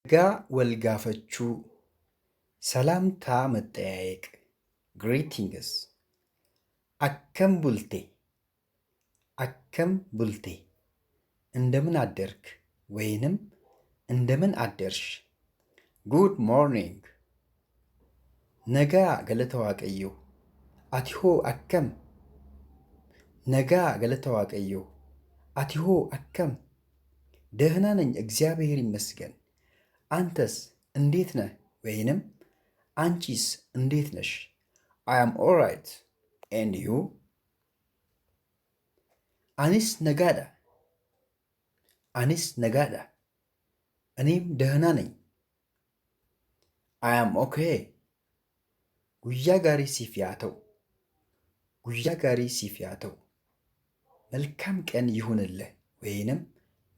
Nagaa wal gaafachuu ሰላምታ መጠያየቅ greetings። Akkam bulte? Akkam bulte? እንደምን አደርክ ወይንም እንደምን አደርሽ። Good morning። Nagaa, galata Waaqayyoo. Ati hoo akkam? Nagaa, galata Waaqayyoo. Ati hoo akkam? ደህና ነኝ፣ እግዚአብሔር ይመስገን። አንተስ እንዴት ነህ? ወይንም አንቺስ እንዴት ነሽ? I am alright, and you? Anis nagaadha. Anis nagaadha. እኔም ደህና ነኝ። I am okay. Guyyaa gaarii siif haa ta'u. Guyyaa gaarii siif haa ta'u. መልካም ቀን ይሁንልህ ወይንም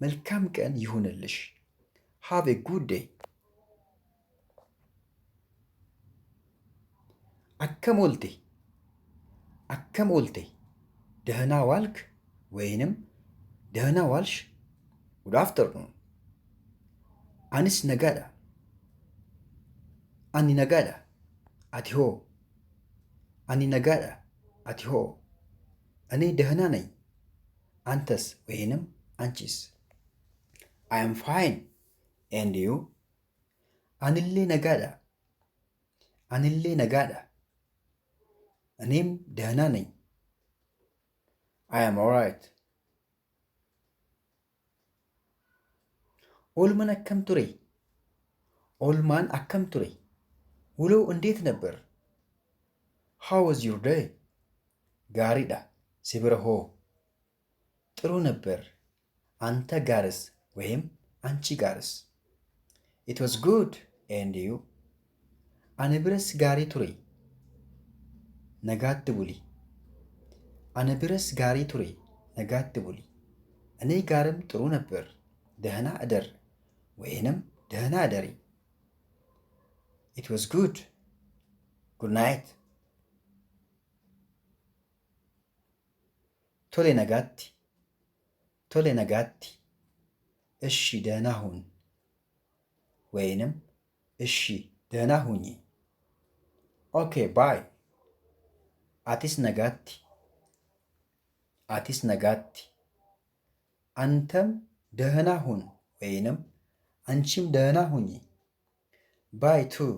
መልካም ቀን ይሁንልሽ። Have a good day. Akkam oolte? Akkam oolte? ደህና ዋልክ ወይንም ደህና ዋልሽ። Good afternoon. Anis nagaadha. Ani nagaadha. Ati hoo? Ani nagaadha. Ati hoo? እኔ ደህና ነኝ። አንተስ ወይንም አንቺስ? I am fine, and you? Anillee nagaadha. Anillee nagaadha. እኔም ደህና ነኝ። I am alright. Oolmaan akkam ture? Oolmaan akkam ture? ውሎው እንዴት ነበር? How was your day? Gaariidha. Si bira hoo? ጥሩ ነበር። አንተ ጋርስ ወይም አንቺ ጋርስ? It was good, and you? Ana biras gaarii ture. Nagaatti buli. Ana biras gaarii ture. Nagaatti buli. እኔ ጋርም ጥሩ ነበር። ደህና እደር ወይንም ደህና እደሪ። It was good. Good night. Tole, nagaatti. Tole, nagaatti. እሺ፣ ደህና ሁን ወይንም እሺ፣ ደህና ሁኚ። Okay, bye. Atis nagaatti. Atis nagaatti. አንተም ደህና ሁን ወይንም አንቺም ደህና ሁኚ። Bye too.